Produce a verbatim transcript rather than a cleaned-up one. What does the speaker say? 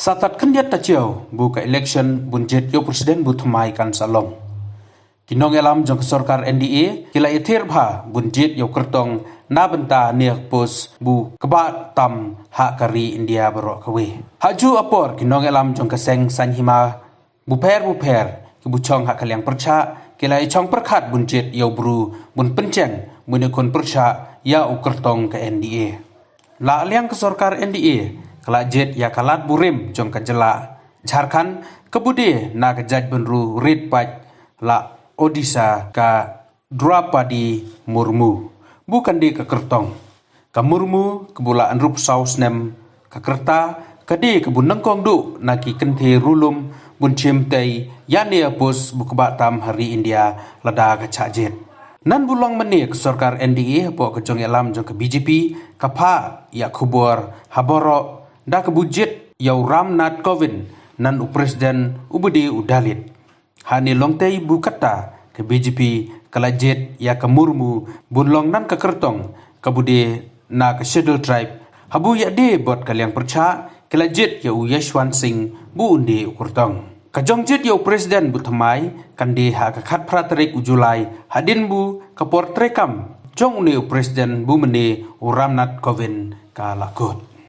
Satat khyndiat tachiaw bu ka election bun jied ïa u president bu thymmai kan sa long. Ki nongïalam jong ka sorkar N D A ki la ïathir bha bun jied ïa u kyrtong na bynta ne post bu kba tam ha ka ri India baroh kawei. Ha ju apor ki nongïalam jong ka seng saiñ hima bupher bupher ki bu chong ha ka liang pyrchah ki la ïa chong pyrkhat bun jied ïa u bru bun pyncheng bun ïa khun pyrchah ïa u kyrtong ka N D A. La liang ka sorkar N D A ka la jied ïa ka lad burim jong ka jylla Jharkhand ka bu die na ka jaitbynriew rit paid la Odisha ka Draupadi Murmu bu kan die ka kyrtong. Ka Murmu ka bu la hynriewphew saw snem ka kyrta ka die ka bu nyngkong duh na ki kynthei rulum bun chim tei ïa ne post bu kba tam ha ri India lada ka chah jied. Nan bu long mynne ka sorkar N D A hapoh ka jong ïalam jong ka B J P ka phah ïa khubor ha baroh da ka bu jied ïa u Ram Nath Kovind nan u president u bu die u Dalit. Ha ne long tei bu kata ka B J P ka la jied ïa ka Murmu bun long nan ka kyrtong ka bu die na ka Schedule Tribe ha bu ïa die bad ka liang pyrchah ka la jied ïa u Yashwant Singh bu un die u kyrtong. Ka jong jied ïa u president bu thymmai kan die ha ka khatphra tarik u July hadien bu ka por treikam jong une u president bu mynne u Ram Nath Kovind ka la kut.